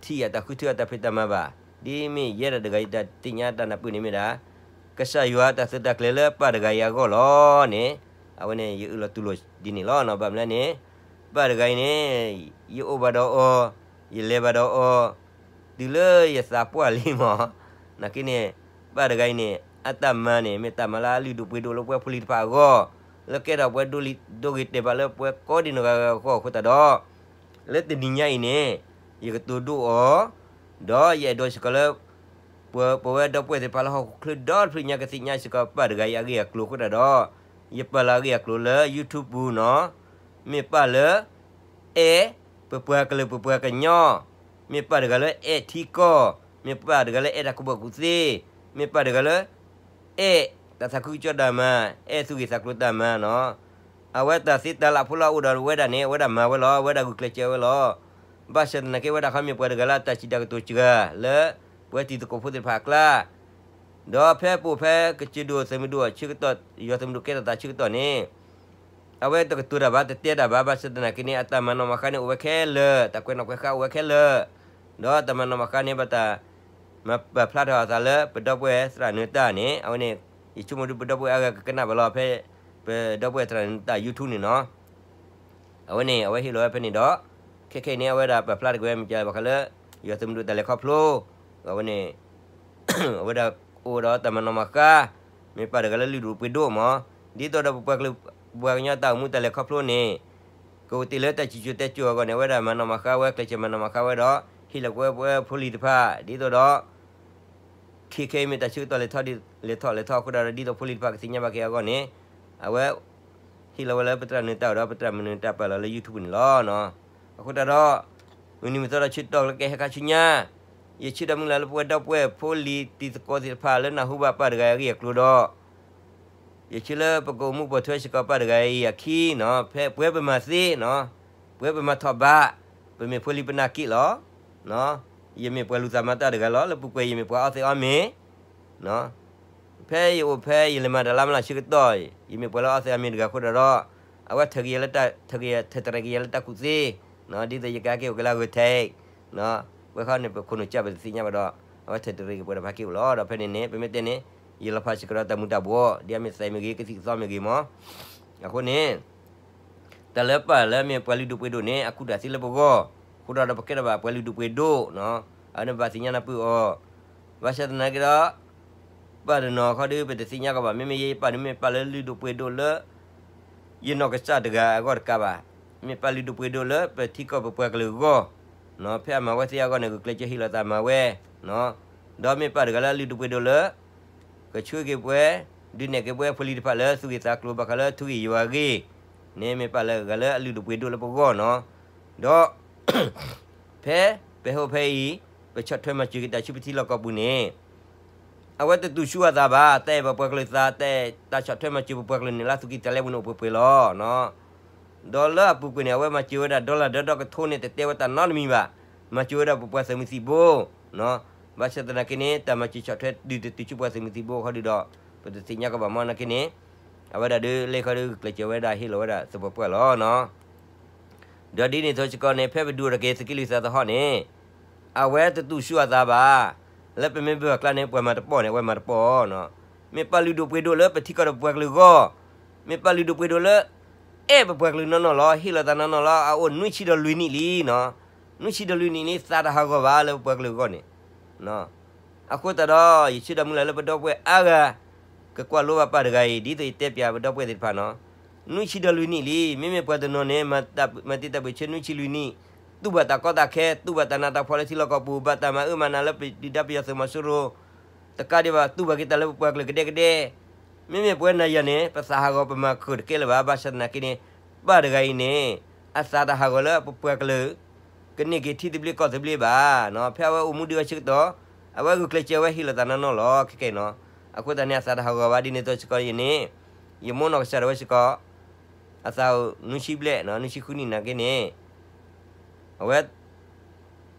ထံၣ်အတၢ်ဃုထၢအတၢ်ဖံးတၢ်မၤဘၣ်, ဒ်မ့ၢ်ယဲဒၣ်တဂၤအံၤတၢ်သ့ၣ်ညါတၢ်နၢ်ပၢၢ်န့ၣ်မ့ၢ်ဒၣ် ကစၢ်ယွၤအတၢ်သုးတၢ်ကျဲၤလၢပၢ်တဂၤအံၤအဂီၢ်လီၤန့ၣ်, အဝဲန့ၣ်ယအၢၣ်လီၤတူၢ်လိာ်ဒ်န့ၣ်လီၤ. ဘၣ်မနုၤလဲၣ်န့ၣ် ပၢ်တဂၤအံၤန့ၣ် ယအိၣ်ဘၣ်ဒီးအီၤ, ယလဲၤဘၣ်ဒီးအီၤ, တုၤလၢယသးပှၢ်လံမး, နာ်က့န့ၣ် ပၢ်တဂၤအံၤန့ၣ် အတၢ်မၤန့ၣ် မ့ၢ်တၢ်မၤလၢအလုၢ်ဒိၣ်ပှ့ၤဒိၣ်လၢပှၤဖိလံၤတဖၣ်အဂီၢ်, လၢကဲထီၣ်ပှၤဒိဂ့ၤတဲာ်ဘၣ်လၢပှၤကိးဒံနီၢ်ဂၤဂၤအဂီၢ်အဃိသတးဒီး လၢတနံၤညါအံၤန့ၣ် ယကတိၤဒိၣ်အီၤ, ဒီးယအဲၣ်ဒိးစ့ၢ်ကီးလၢ ပဝဲဒီပုၢ်ဝဲၢ်သ့ၣ်တဖၣ်လၢဟီၣ်ခိၣ်ချၢဒီတဖျၢၣ်ညါကသ့ၣ်ညါစ့ၢ်ကီးပၢ်တဂၤအံၤအဂ့ၢ်အကျိၤအဃိသတးဒီး ယပာ်လီၤအဂ့ၢ်အကျိၤလၢ YouTube ပူၤနီၤ, မ့ၢ်ပၢ်လၢ အဲၣ်ပပှၤကလုာ်ပပှၤကညီ, မ့ၢ်ပၢ်တဂၤလၢအဲၣ်ထံကီၢ်, မ့ၢ်ပၢ်တဂၤလၢအဲၣ်တၢ်ကူၣ်ဘၣ်ကူၣ်သ့, မ့ၢ်ပၢ်တဂၤလၢ အဲၣ်တၢ်သးခုကစီၣ်တၢ်မၤ, အဲၣ်သူၣ်ဂ့ၢ်သးကျိၤတၢ်မၤနီၤ, အဝဲတၢ်သ့တၢ်လၢ်ဖိလၢအအိၣ်ဒီးဝဲဒၣ်န့ၣ် အဝဲဒၣ်မၤဝဲလီၤ, အဝဲဒၣ်ဂုာ်ကျဲးစၢးဝဲလီၤ. ဘၣ်ဆၣ်သနာ်က့ ဝဲဒၣ်ခီမ့ၢ်ပှၤတဂၤလၢအတၢ်စံးတၢ်ကတိၤစှၤ လၢပဝဲတံၤသကိးဖိသ့ၣ်တဖၣ်အကျါ ဒီးဖဲပအိၣ်ဖဲကစၢၢ်ဒိၣ်သုးမုၢ်ဒိၣ်ဆၢကတီၢ် ယွၤသုးမုၢ်ဒိၣ်ကဲထီၣ်သးဆၢကတီၢ်န့ၣ် အဝဲတကတိၤတၢ်ဘၣ် တတဲတၢ်ဘၣ်, ဘၣ်ဆၣ်သနာ်က့န့ၣ် အတၢ်မၤနီၣ်မၤဃါန့ၣ် အိၣ်ဝဲခဲလၢာ်, တၢ်ကွဲးနီၣ်ကွဲးဃါအိၣ်ဝဲခဲလၢာ်, ဒီးတၢ်မၤနီၣ်မၤဃါန့ၣ် ဘၣ်တၢ်မၤပာ်ဖျါထီၣ်အသးလၢပဒီပုၢ်ဝဲၢ်သရၣ်နၢၤတၢ်န့ၣ် အဝဲန့ၣ် ယဆိကမိၣ်ဒုးပဒီပုၢ်ဝဲၢ်အါဂၤကကနၣ်ဘၣ်လီၤ ဖဲပဒီပုၢ်ဝဲၢ်သရၣ်နၢၤတၢ် YouTube န့ၣ်နီၤ. အဝဲန့ၣ် အဝဲဟ့ၣ်လီၤဝဲဖဲန့ၣ်ဒီး ခဲခဲအံၤန့ၣ် အဝဲဒၣ်ပာ်ဖျါတက့ၢ်ဝဲမ့ၢ်ကဘၣ်ဃးလၢ ယွၤသုးမုၢ်ဒိၣ်တၢ်လဲၤခီဖျိ, အဝဲန့ၣ် အဝဲဒၣ်အိၣ်ဒီးတၢ်မၤနီၣ်မၤဃါ, မ့ၢ်ပၢ်တဂၤလၢလုၢ်ဒိၣ်ပှ့ၤဒိၣ်မး, ဒ်သိးဒီးပပှၤကလုာ်ပပှၤကညီတၢ်အိၣ်မူတၢ်လဲၤခီဖျိန့ၣ် ကအိၣ်တ့ၢ်လၢတၢ်စံၣ်စိၤတဲစိၤအဂီၢ်န့ၣ် အဝဲဒၣ်မၤနီၣ်မၤဃါဝဲ ကျဲးစၢးမၤနီၣ်မၤဃါဝဲဒီး ဟ့ၣ်လီၤကွံာ်ဝဲပဝဲဖိလံၤတဖၣ် ဒ်သိးဒီး ခဲခဲအံၤမ့ၢ်တၢ်ဆၢကတီၢ်လဲၤထီၣ်လဲၤထီၣ်လဲၤထီၣ်အဃိဒီး ဒ်သိးဖိလံၤတဖၣ်ကသ့ၣ်ညါဘၣ်က့ၤအဂီၢ်န့ၣ် အဝဲ ဟ့ၣ်လီၤဝဲလၢပသရၣ်နၢၤတၢ်အိၣ်ဒီး ပသရၣ်မုၣ်နၢၤတၢ်ပာ်လီၤလၢ YouTube န့ၣ်လီၤ. အဃိသတးဒီး မုၢ်နံၤမုၢ်သီဒီးဆၢကတီၢ်လၢကဟဲခါဆူညါ ယဆၢဒီးမုၢ်လၢ်လၢပဝဲဒီပုၢ်ဝဲၢ်ဖိလံၤတံၤသကိးသ့ၣ်တဖၣ်လၢနၢ်ဟူဘၣ်ပၢ်တဂၤအံၤအဂ့ၢ်အကျိၤဒီး ယဆၢလၢပကအိၣ်မူပိာ်ထွဲစ့ၢ်ကီးပၢ်တဂၤအံၤအခံနီၤ ဖဲပဝဲပမၤသ့နီၤ ပဝဲပမၤထီၣ်ဘး ပမ့ၢ်ဖိလံၤပနၢ်က့ၣ်လီၤ. ယမ့ၢ်ပှၤလူၤသးမၤတၢ်တဂၤလီၤ လၢပူၤကွံာ်ယမ့ၢ်ပှၤအီသံးအီမ့ၤ ဖဲယအိၣ်ဖဲယလဲၤမၤတၢ်လၢမုၢ်လၢ်ဆၢကတီၢ် ယမ့ၢ်ပှၤလၢအီသံးအီမ့ၤတဂၤအဃိဒီး အဝဲထၢၣ်က့ၤယၤလၢတၢ် ထၢၣ်တရံးက့ၤယၤလၢတၢ်ကူၣ်သ့ ဒ်သိးယကဟဲက့ၤအိၣ်က့ၤလၢအဂၢၢ်ထဲအံၤ ပဝဲခီန့ၣ် ပခိၣ်နူာ်ကၢ်ပတသ့ၣ်ညါဘၣ်ဒီး အဝဲထၢၣ်တရံးက့ၤပှၤဒီးပဟဲက့ၤအိၣ်လီၤ. ဒီးဖဲန့ၣ်န့ၣ် ပမ့ၢ်တဲန့ၣ် ယလီၤဖးစ့ၢ်ကီးဒီးတၢ်မူၤတၢ်ဘှီး ဒ်အမ့ၢ်သးမ့ၢ်ဂ့ၤ ကသံၣ်ကသီမ့ၢ်ဂ့ၤမး အဃိန့ၣ် တၢ်လၢပၢ်လၢမ့ၢ်ပှၤလုၢ်ဒိၣ်ပှ့ၤဒိၣ်န့ၣ် အကူၣ်တၢ်သ့လၢပဂီၢ် အဃိဒီးပကဲထီၣ်ဘၣ်ပှၤလုၢ်ဒိၣ်ပှ့ၤဒိၣ် အဝဲန့ၣ်ဘၣ်သ့ၣ်ညါနၢ်ပၢၢ်အီၤ ဘၣ်ဆၣ်သနာ်က့ဒီး ပၢ်တနီၤခီဒီး ပတသ့ၣ်ညါကီးဘၣ် မ့မ့ၢ်ယဲယပၢ်န့ၣ် မ့ၢ်ပၢ်လၢလုၢ်ဒိၣ်ပှ့ၤဒိၣ်လၢ ယနီၢ်ကစၢ်တဂၤအဂီၢ်တကးဘၣ် မ့ၢ်ပၢ်လုၢ်ဒိၣ်ပှ့ၤဒိၣ်လၢပထံကီၢ်ပပှၤကလုာ်အဂီၢ် ဖဲအမၤဝဲသ့အဂီၢ်န့ၣ် ဂုာ်ကျဲးစၢးဟ့ၣ်လီၤသးမၤဝဲ ဒီးမ့ၢ်ပၢ်တဂၤလၢအလုၢ်ဒိၣ်ပှ့ၤဒိၣ်လၢ ကဆှၢက့ၤပှၤ ဒုးနဲၣ်က့ၤပှၤဖိလံၤတဖၣ်လၢသူၣ်ဂ့ၤသးကျိၤဘၣ်ဃးလၢထူဂ့ၢ်ယွၤဂ့ၢ်န့ၣ် မ့ၢ်ပၢ်လၢအဂၤလၢအလုၢ်ဒိၣ်ပှ့ၤဒိၣ်လၢပဂီၢ်နီၤ ဒီး ဖဲပဟဲအိၣ်ဖဲအံၤ ပဆီၣ်ထွဲမၤစၢၤက့ၤတၢ်ဆူပထံလီၢ်ကီၢ်ပူၤန့ၣ် အဝဲတတူၢ်ဆူၣ်အသးဘၣ် တၢ်အဲၣ်ပပှၤကလုာ်သး တၢ်ဆီၣ်ထွဲမၤစၢၤပပှၤကလုာ်န့ၣ်လၢသူၣ်ကံၢ်သးလဲပူၤန့ၣ်အိၣ်ပှဲၤပှဲၤလီၤ ဒီးလၢအပူၤကွံာ်န့ၣ် အဝဲမၤစၢၤဝဲဒၣ် dollar ဒီးကထိန့ၣ် တတဲဝဲတၢ်နီတမံၤဘၣ် မၤစၢၤဝဲဒၣ်ပပှၤသုးမုၢ်သံၣ်ဘိ ဘၣ်ဆၣ်သနာ်က့န့ၣ် တၢ်မၤစၢၤဆီၣ်ထွဲဒုးတတုၤဆူပှၤသုးမုၢ်သံၣ်ဘိခီဒုဒီး ပတသ့ၣ်ညါကီးဘၣ်မ့ၢ်နာ်က့န့ၣ် အဝဲဒၣ်ဒုးလၢခီဒုးကျဲးစၢးဝဲဒၣ်ဟ့ၣ်လီၤဝဲဒၣ်သပှၢ်ပှၢ်လီၤ ဒီးဒ်န့ၣ်အသိးစ့ၢ်ကီးန့ၣ် ဖဲပဒုးအိၣ်ထီၣ်က့ၤသုးက့လွံၢ်သးသဟီၣ်န့ၣ် အဝဲတတူၢ်ဆူၣ်အသးဘၣ် လၢပမ့ၢ်ဘၣ်အကျါန့ၣ် ပှၤမၤတပီၢ်န့ၣ် အဝဲမၤတပီၢ် မ့ၢ်ပၢ်လုၢ်ဒိၣ်ပှ့ၤဒိၣ်လၢပထံကီၢ်ဒီးပပှၤကလုာ်အဂီၢ် မ့ၢ်ပၢ်လုၢ်ဒိၣ်ပှ့ၤဒိၣ်လၢ အဲၣ်ပပှၤကလုာ်နီၢ်နီၢ်လီၤ ဟ့ၣ်လီၤသးနီၢ်နီၢ်လီၤ အအိၣ်နွံဆံဒီးလွံၢ်နံၣ်လံ နွံဆံဒီးလွံၢ်နံၣ်န့ၣ် သးတဟးဂီၤဘၣ်လၢပပှၤကလုာ်အဂီၢ်န့ၣ် အဃိသတးဒီး ယဆၢဒီးမုၢ်လၢ်လၢပဒီပုၢ်ဝဲၢ်အါဂၤ ကကွၢ်လိဘၣ်ပၢ်တဂၤအံၤ ဒ်သိးယတဲပၠးပဒီပုၢ်ဝဲၢ်သ့ၣ်တဖၣ်နီၤ နွံဆံဒီးလွံၢ်နံၣ်လံ မ့မ့ၢ်ပှၤတနီၤန့ၣ် မၤတံာ်တၢ်ဘၢၣ်ဆၢနွံဆံလွံၢ်နံၣ် တူၢ်ဘၣ်တၢ်ကီတၢ်ခဲ တူၢ်ဘၣ်တၢ်နးတၢ်ဖှီၣ်လၢထံလီၢ်ကီၢ်ပူၤ ဘၣ်တၢ်မၤအၢမၤနးလၢပဒုၣ်ဒါပယီၤသုးမီၤစိရိၤ တကးဒံးဘၣ် တူၢ်ဘၣ်က့ၤတၢ်လၢပပှၤကလုာ်ကဒဲကဒဲ မ့မ့ၢ်ပဝဲနၤယၤန့ၣ် ပသးဟးဂီၤပမၤခုၣ်တကဲလၢၤဘၣ် ဘၣ်ဆၣ်သနာ်က့န့ၣ် ပၢ်တဂၤအံၤန့ၣ် အသးတဟးဂီၤလၢပပှၤကလုာ် ကန့ၢ်က့ၤထံသဘျ့ကီၢ်သဘျ့ဘၣ် ဖဲအဝဲအိၣ်မူဒံးဝဲဆၢကတီၢ် အဝဲဂုာ်ကျဲးစၢးဝဲဟ့ၣ်လီၤသးနီၢ်နီၢ်လီၤ ခဲကဲနီၤ. အဃိသတးန့ၣ် အသးတဟးဂီၤဘၣ်ဒ်န့ၣ်အသိးစ့ၢ်ကီးအံၤန့ၣ်, ယမိၢ်နီၢ်ကစၢ်ဒၣ်ဝဲစ့ၢ်ကီး အသးအိၣ်နွံဆံဘျဲၣ်နီၤ, နွံဆံဃုနံၣ်နာ်က့န့ၣ်, အဝဲ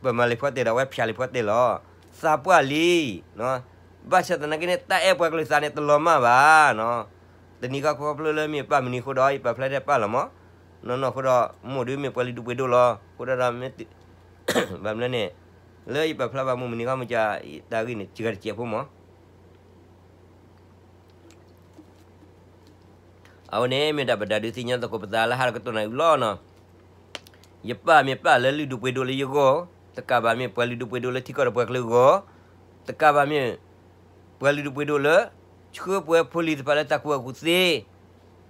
ပမၤလံာ်ဖီတဲာ်ဒီး အဝဲဖၠးလံာ်ဖီတဲာ်လီၤ. သးပှၢ်လံ, ဘၣ်ဆၣ်သနာ်က့န့ၣ် တၢ်အဲၣ်ပှၤကလုာ်သးန့ၣ် တလီၤမၢ်ဘၣ်နီၤ. တနံၤခီခီဖျိလၢမ့ၢ်ပၢ်မုၢ်နံၤအဃိဒီး ယပာ်ဖျါထဲပၢ်လီၤမး, နီၢ်နီၢ်အဃိဒီး မိၢ်ဒုးမ့ၢ်ပှၤလုၢ်ဒူပှ့ၤဒိၣ်လီၤ. အဃိဒီး ဘၣ်မနုၤလဲၣ်န့ၣ်, လၢယပာ်ဖျါဘၣ်မိၢ်မုၢ်နံၤခီမ့ၢ်က တၢ်ဂ့ၢ်န့ၣ် စှၤတစဲးဖိမး အဝဲန့ၣ်မ့ၢ်ဒၣ်ပဒုးသ့ၣ်ညါသကိးပသးလၢဟါဒီးကတီၢ်နၣ်ရံၣ်လီၤနီၤ. ယပၢ်မ့ၢ်ပၢ်လၢလုၢ်ဒူပှ့ၤဒိၣ်လၢယဂီၢ်, တကးဘၣ်မ့ၢ်ပှၤလုၢ်ဒူပှ့ၤဒိၣ်လၢထံကီၢ်ဒီးပှၤကလုာ်အဂီၢ်, တကးဘၣ်မ့ၢ် ပှၤလုၢ်ဒူပှ့ၤဒိၣ်လၢ ဆှၢပှၤဖိလံၤသ့ၣ်တဖၣ်လၢတၢ်ကူၣ်ဘၣ်ကူၣ်သ့,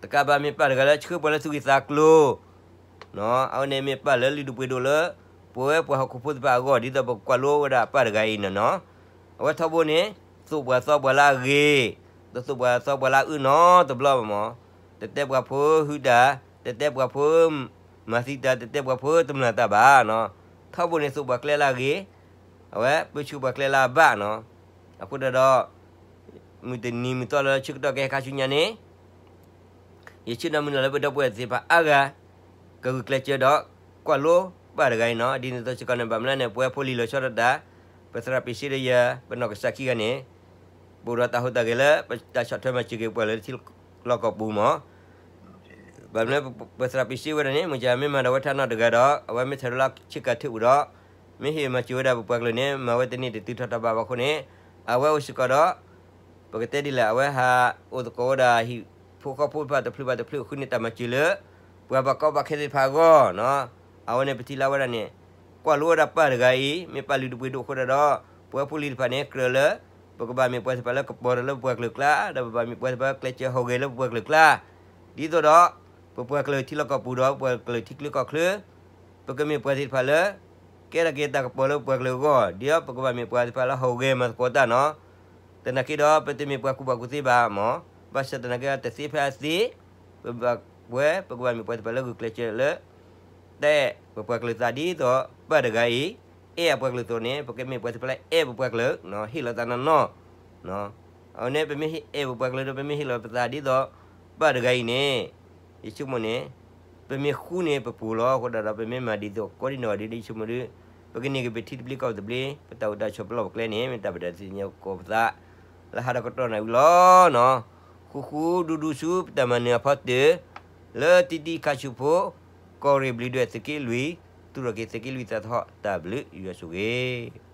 တကးဘၣ်မ့ၢ်ပၢ်တဂၤလၢဆှၢပှၤလၢသူၣ်ဂ့ၤသးကျိၤ အဝဲန့ၣ်မ့ၢ်ပၢ်လၢလုၢ်ဒူပှ့ၤဒိၣ်လၢ ပဝဲပှၤဟီၣ်ခိၣ်ဖိသ့ၣ်တဖၣ်အဂီၢ် ဒ်သိးပကကွၢ်လိဝဲဒၣ်အပၢ်တဂၤအံၤန့ၣ်နီၤ. အဝဲထီဘိန့ၣ် သိၣ်ပှၤသီပှၤလၢအဂ့ၤ, တသိၣ်ပှၤသီပှၤလၢအအၢနီတဘျီဘၣ်မး, တတဲပှၤဖိဟုတၢ်, တတဲပှၤဖိမၤသံတၢ်, တတဲပှၤဖိတမျၢ်တၢ်ဘၣ်နီၤ. ထီဘိန့ၣ်သိၣ်ပှၤကျဲလၢအဂ့ၤ, အဝဲပၢဆှၢပှၤကျဲလၢအဘၣ်နီၤ. အဃိဒီး မုၢ်တနံၤမုၢ်သီလၢဆၢကတီၢ်ကဟဲခါဆူညါန့ၣ် ယဆၢမုၢ်လၢ်လၢပဒီပုၢ်ဝဲၢ်သ့ၣ်တဖၣ်အါဂၤ ကဂုာ်ကျဲးစၢးဒီး ကွၢ်လိပၢ်တဂၤအံၤနီၤ. ဒ်န့ၣ်အသိးစ့ၢ်ကီးန့ၣ် ဘၣ်မနုၤလဲၣ်န့ၣ် ပဝဲဖိလံၤလီၤဆီဒၣ်တၢ် ပသရၣ်ပ့းစ့ဒီးယၤ ပနီၢ်ကစၢ်ခံဂၤန့ၣ် ပအိၣ်ဒီးတၢ်ဟူးတၢ်ဂဲၤလၢ ပတၢ်ဆီၣ်ထွဲမၤစၢၤက့ၤပှၤလၢထံလီၢ်ကီၢ်ပူၤမး ဘၣ်မနုၤလဲၣ် ပသရၣ်ပ့းစ့ဝဲဒၣ်န့ၣ် မ့ၢ်ကမ့ၢ်မၤဒီးဝဲတၢ်နီတဂၤဒီး အဝဲမ့ၢ်ထဲးလီၤဆ့ကၤထၢၣ်ပူၤဒီး မ့ၢ်ဟ့ၣ်မၤစၢၤဝဲဒၣ်ပပှၤကလုာ်န့ၣ် မၤဝဲတန့ၢ်တတုၤထီၣ်ထီဘၣ်ဘၣ်အဃိန့ၣ် အဝဲအိၣ်စ့ၢ်ကီးဒီး ပကတဲဒ်လဲၣ် အဝဲဟးအိၣ်သကိးဝဲဒၣ်ဟံၣ်ဖိဃီဖိတဖၣ်တဖျၢၣ်ဘၣ်တဖျၢၣ် ဃုန့ၢ်တၢ်မၤစၢၤလၢ ပှၤဘၣ်ကီဘၣ်ခဲသ့ၣ်တဖၣ်အဂီၢ်နီၤ. အဝဲန့ၣ်ပထံၣ်လၢဝဲဒၣ်န့ၣ် ကွၢ်လိဝဲဒၣ်ပၢ်တဂၤအံၤ မ့ၢ်ပၢ်လုၢ်ဒူပှ့ၤဒိၣ်အဃိဒီး ပဝဲဖိလံၤတဖၣ်န့ၣ် ကြၢးလၢ ပကဘၣ်မ့ၢ်ပှၤသ့ၣ်တဖၣ်လၢကပီၤတၢ်လၢပပှၤကလုာ်ကျါ ဒီးပဘၣ်မ့ၢ်ပှၤသ့ၣ်တဖၣ်လၢကျဲးစၢးဟူးဂဲၤလၢပပှၤကလုာ်ကျါ ဒ်သိးဒီး ပပှၤကလုာ်ထံလီၢ်ကီၢ်ပူၤဒီးပပှၤကလုာ်ထံချၢကီၢ်ချၢ ပကမ့ၢ်ပှၤသ့ၣ်တဖၣ်လၢ ကဲထီၣ်က့ၤတၢ်ကပီၤလၢပပှၤကလုာ်အဂီၢ် ဒ်သိးပကဘၣ်မ့ၢ်ပှၤသ့ၣ်တဖၣ်လၢဟူးဂဲၤမၤသကိးတၢ်နီၤ. သနာ်က့ဒီး ပတမ့ၢ်ပှၤကူၣ်ဘၣ်ကူၣ်သ့ဘၣ်မး ဘၣ်ဆၣ်သနာ်က့ဒီး တသ့ဖဲအသ့ ပဘၣ်ပှဲၤ ပကဘၣ်မ့ၢ်ပှၤသ့ၣ်တဖၣ်လၢဂုာ်ကျဲးစၢးလၢ တၢ်အဲၣ်ပပှၤကလုာ်သးဒ်သိး ပၢ်တဂၤအံၤ အဲၣ်အပှၤကလုာ်အသိးန့ၣ် ပကမ့ၢ်ပှၤသ့ၣ်တဖၣ်လၢအဲၣ်ပပှၤကလုာ် ဟ့ၣ်လီၤသးနီၢ်နီၢ် အဝဲန့ၣ် ပမ့ၢ်အဲၣ်ပပှၤကလုာ်ဒီး ပမ့ၢ်ဟ့ၣ်လီၤပသးဒ်သိး ပၢ်တဂၤအံၤန့ၣ် ယဆိကမိၣ်န့ၣ် ပမ့ၢ်ဃူန့ၢ်ပပူၤလီၤ. အဃိဒၣ်ဒီး ပမ့ၢ်မၤဒ်သိးကိးဒံနီၢ်ဂၤဒ်န့ၣ် ယဆိကမိၣ်ဒီး ပကန့ၢ်က့ၤပထံသဘျ့ကီၢ်သဘျ့ ပတၢ်အိၣ်တၢ်ဆိးပလီၢ်ပကျဲန့ၣ် မ့ၢ်တၢ်ပဒုးသ့ၣ်ညါကိးပသး လၢဟါဒီးကတီၢ်နၣ်ရံၣ်လီၤနီၤ. ဃူဃူဒူဒူဆူပတၢ်မၤနၢၤအဖီတၢၢ် လၢတံတံခါဆူဖိ ကီၢ်ရ့ၣ်ဘျုးဒွဲၣ်သုးက့လွံၢ် သူၣ်ထီၣ်က့ၤသုးက့လွံၢ်သးသဟီၣ် တၢ်ဘျုးယွၤဆိၣ်ဂ့ၤ